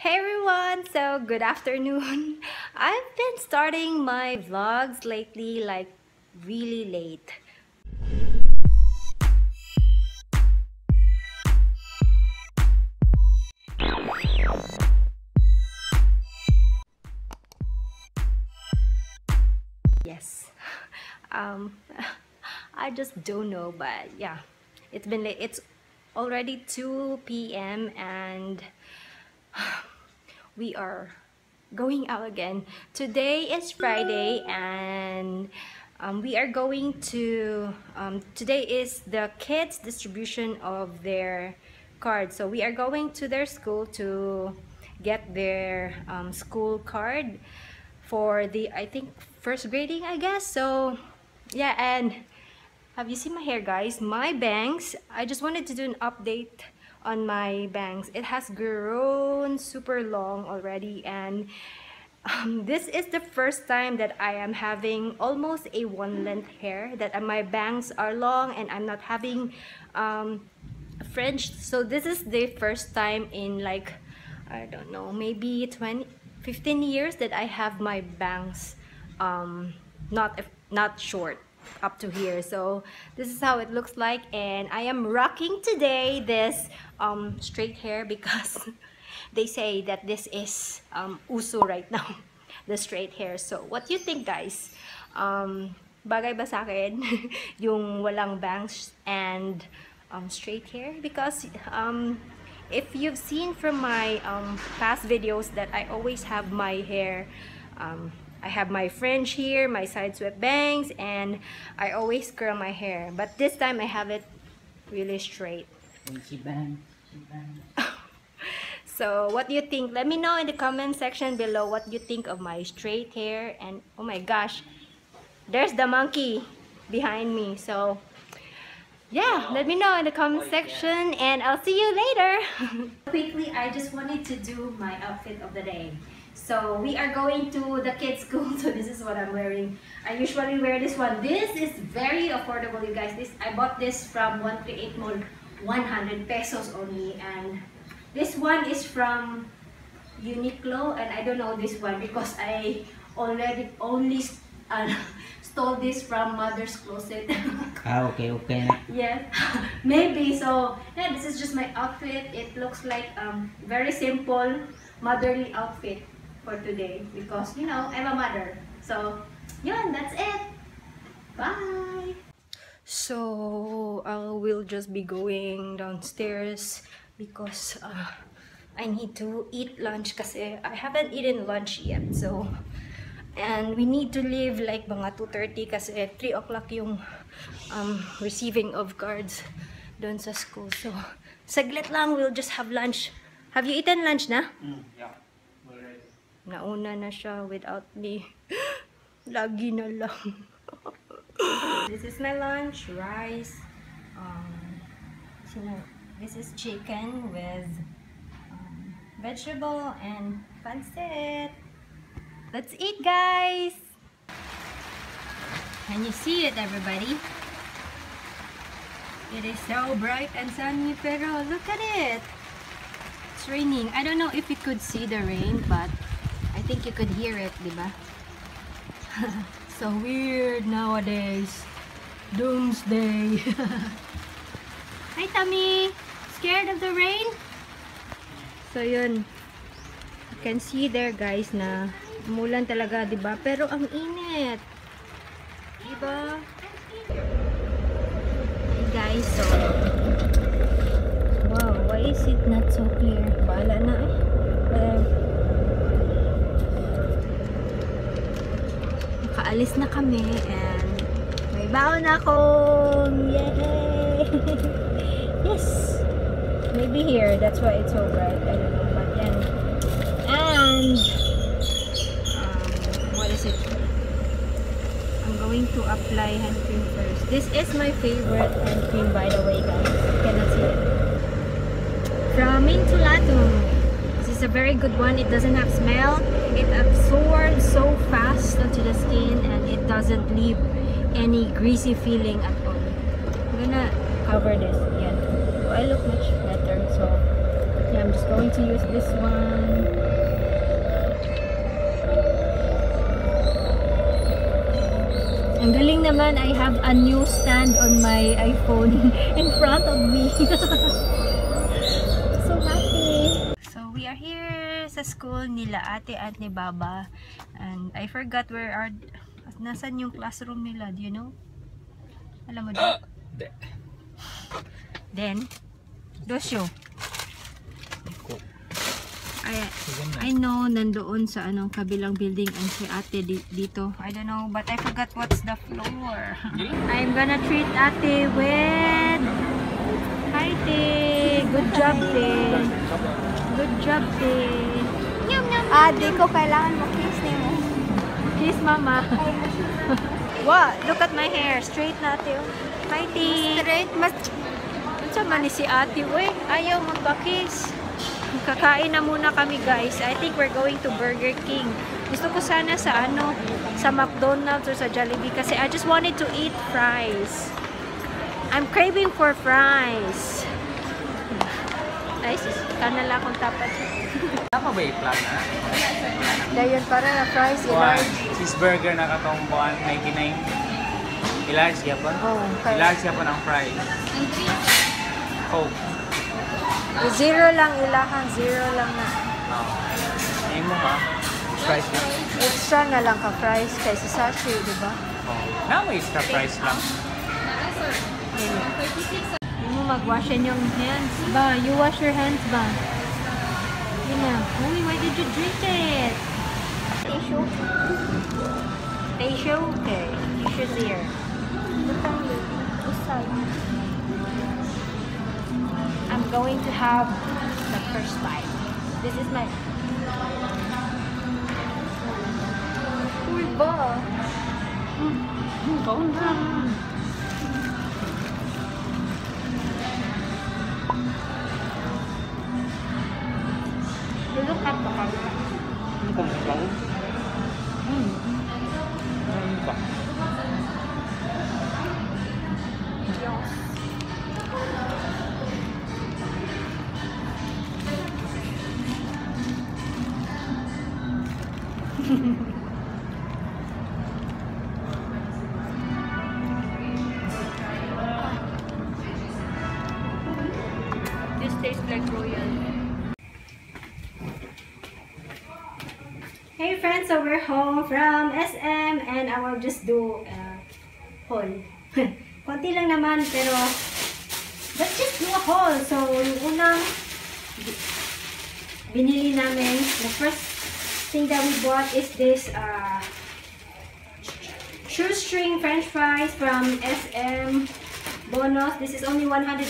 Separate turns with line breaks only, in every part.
Hey everyone! So good afternoon. I've been starting my vlogs lately like really late. Yes. I just don't know, but yeah, it's been late. It's already 2 p.m. and we are going out again. Today is Friday and we are going to, today is the kids' distribution of their cards. So we are going to their school to get their school card for the, I think, first grading, I guess. So yeah, and have you seen my hair, guys? My bangs, I just wanted to do an update on my bangs. It has grown super long already, and this is the first time that I am having almost a one length hair, that my bangs are long and I'm not having fringe. So this is the first time in like, I don't know, maybe 15 years that I have my bangs not short up to here. So this is how it looks like, and I am rocking today this straight hair because they say that this is uso right now, the straight hair. So what do you think, guys? Bagay ba sa akin yung walang bangs and straight hair? Because if you've seen from my past videos that I always have my hair, I have my fringe here, my side swept bangs, and I always curl my hair. But this time I have it really straight. So what do you think? Let me know in the comment section below what you think of my straight hair. And oh my gosh, there's the monkey behind me. So yeah, let me know in the comment section and I'll see you later. Quickly, I just wanted to do my outfit of the day. So we are going to the kids' school, so this is what I'm wearing. I usually wear this one. This is very affordable, you guys. This, I bought this from 138 Mall, 100 pesos only. And this one is from Uniqlo, and I don't know this one because I already only stole this from mother's closet.
Ah, okay.
Yeah, maybe. So yeah, this is just my outfit. It looks like very simple motherly outfit for today because, you know, I'm a mother. So yeah, that's it. Bye. So I will just be going downstairs because I need to eat lunch kasi I haven't eaten lunch yet. So, and we need to leave like mga 2:30 kasi 3 o'clock yung receiving of cards doon sa school. So saglit lang, we'll just have lunch. Have you eaten lunch na?
Yeah. Already.
Nauna na siya without me. Lagi na lang. This is my lunch. Rice. This is chicken with vegetable and pancit. Let's eat, guys! Can you see it, everybody? It is so bright and sunny, pero look at it! It's raining. I don't know if you could see the rain, but I think you could hear it, diba? So weird nowadays. Doomsday. Hi, Tommy! Scared of the rain? So, yun. You can see there, guys, na umulan talaga, diba? Pero ang init. Diba? Hey, guys, so wow, why is it not so clear? Bahala na eh. Nakaalis na kami and may baon akong! Yay! Yes! Maybe here, that's why it's so bright. I don't know, but then and what is it? I'm going to apply hand cream first. This is my favorite hand cream, by the way, guys. You cannot see it. From Mentholatum. This is a very good one. It doesn't have smell. It absorbs so fast onto the skin and it doesn't leave any greasy feeling at all. I'm gonna cover this again. So I look much better. So yeah, I'm just going to use this one. Ang galing naman, I have a new stand on my iPhone in front of me. So happy. So we are here sa school nila Ate at ni Baba. And I forgot where are, nasan yung classroom nila. Do you know? Alam mo ba?
Di.
Then, Dosyo.
Ko.
I know nandoon sa anong kabilang building ang si Ate dito. I don't know, but I forgot what's the floor. I'm gonna treat Ate with... Hi, Te! Good job, Te! Good job, Te! Nyam, nyam.
Ah, di ko kailangan mo kiss ni mo.
Kiss, Mama! What? Look at my hair. Straight na, Ate. Hi, Te!
Straight, mas
Unsa man ni si Ate, uy? Ayaw magpa-kiss. Kakain na muna kami, guys. I think we're going to Burger King. Gusto ko sana sa ano, sa McDonald's or sa Jollibee kasi I just wanted to eat fries. I'm craving for fries. Ay, sis, kanala akong tapat.
Tama ba yung plan na?
Dayon para na fries
Kuan,
i-large.
Cheeseburger na katong kuan, 99. I-large yapon?
Oh, okay.
I-large yapon ang fries. Coke.
Zero lang ilahan, zero lang na.
Oh. Ay mo ka? Fries lang.
Extra na lang ka fries kaysa sachet, di ba?
Oh. Na may extra fries lang.
Hindi mo mag-wash yung hands ba? You wash your hands ba? Yun na. Uy, why did you drink it?
Tissue.
Tissue? Okay. Tissue's here.
Usay.
I'm going to have the first bite. This is my...
Uy ba?
Kaon na.
You look at the camera.
Ano kung kaon? Ano ba?
Diyos.
This tastes like royal. Hey friends, so we're home from SM and I will just do a haul. Konti lang naman, pero let's just do a haul. So, yung unang binili namin, the first thing that we bought is this shoestring french fries from SM Bonus. This is only 189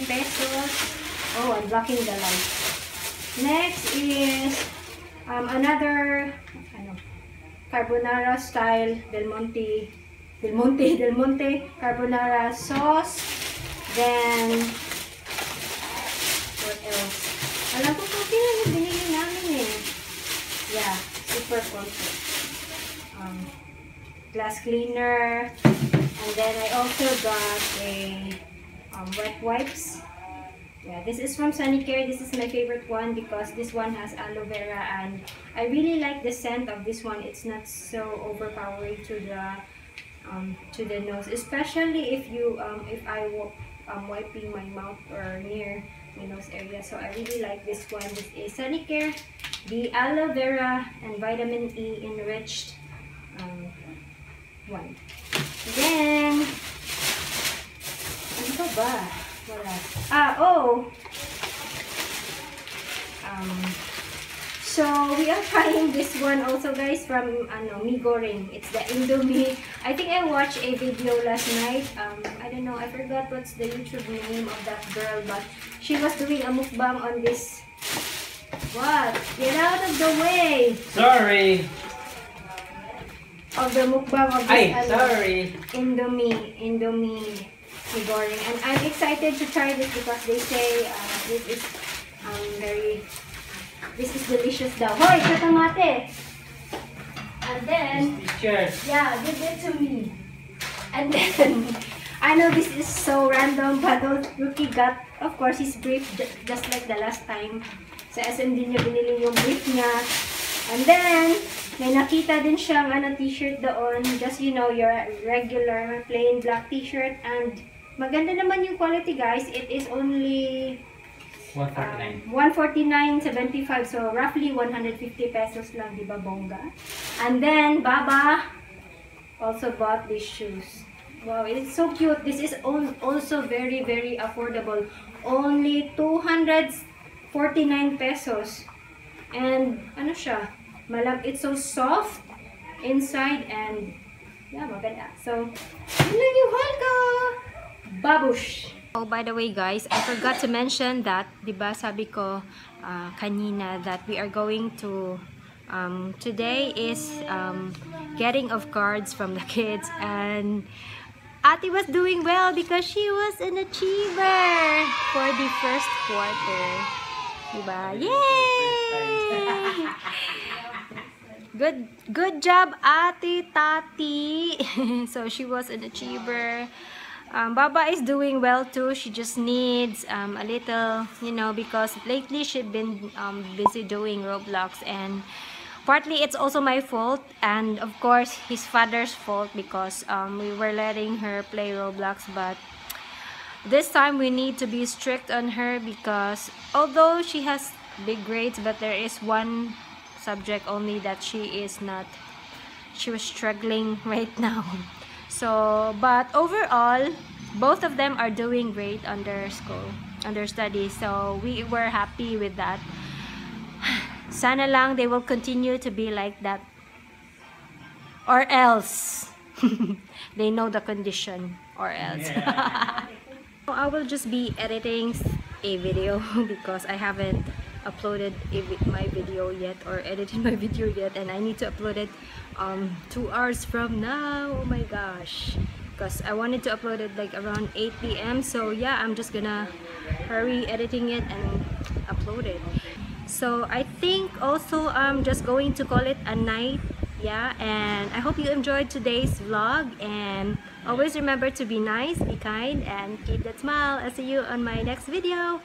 pesos. Oh, I'm blocking the light. Next is another ano, carbonara style Del Monte, Del Monte, Del Monte carbonara sauce. Then, what else? Alam ko konti lang yung binili namin eh. Yeah, super konti. Glass cleaner. And then I also got a wet wipes. Yeah, this is from Sanicare. This is my favorite one because this one has aloe vera and I really like the scent of this one. It's not so overpowering to the nose, especially if you if I wiping my mouth or near my nose area. So I really like this one. This is Sanicare, the aloe vera and vitamin E enriched one. Then, ano pa ba? Wala. Ah, oh! So, we are trying this one also, guys, from ano, Mi Goreng. It's the Indomie. I think I watched a video last night. I don't know. I forgot what's the YouTube name of that girl, but she was doing a mukbang on this. What? Get out of the way!
Sorry!
Of the mukbang of this
Ay,
ano,
sorry!
Indomie Mi Goreng. And I'm excited to try this because they say this is very, this is delicious daw. Hoy, katamate! And then,
Teacher.
yeah, give it to me. And then, I know this is so random, but Rookie got, of course, his brief just like the last time. Sa SM din niya binili yung brief niya. And then, may nakita din siyang ano, t-shirt doon. Just your regular plain black t-shirt. And maganda naman yung quality, guys. It is only
149.
149.75. So, roughly 150 pesos lang, di ba, bongga? And then, Baba also bought these shoes. Wow, it's so cute. This is also very, very affordable. Only 249 pesos. And, ano siya? Malam, it's so soft inside and, yeah, maganda. So, yun lang yung haul ko! Babush! Oh, by the way, guys, I forgot to mention that, di ba, sabi ko kanina that we are going to, today is getting of cards from the kids, and Ate was doing well because she was an achiever for the first quarter. Diba? Yay! Good job, Ate Tati. So she was an achiever. Baba is doing well too. She just needs a little, because lately she's been busy doing Roblox, and partly it's also my fault and, of course, his father's fault because we were letting her play Roblox. But this time we need to be strict on her because although she has big grades, but there is one subject only that she is not, she was struggling right now. So, but overall, both of them are doing great on their school, on their studies, so we were happy with that. Sana lang they will continue to be like that, or else they know the condition, or else. I will just be editing a video because I haven't uploaded my video yet or edited my video yet, and I need to upload it 2 hours from now. Oh my gosh, because I wanted to upload it like around 8 p.m. So yeah, I'm just gonna hurry editing it and upload it. So I think also I'm just going to call it a night. Yeah, and I hope you enjoyed today's vlog, and always remember to be nice, be kind, and keep that smile. I'll see you on my next video.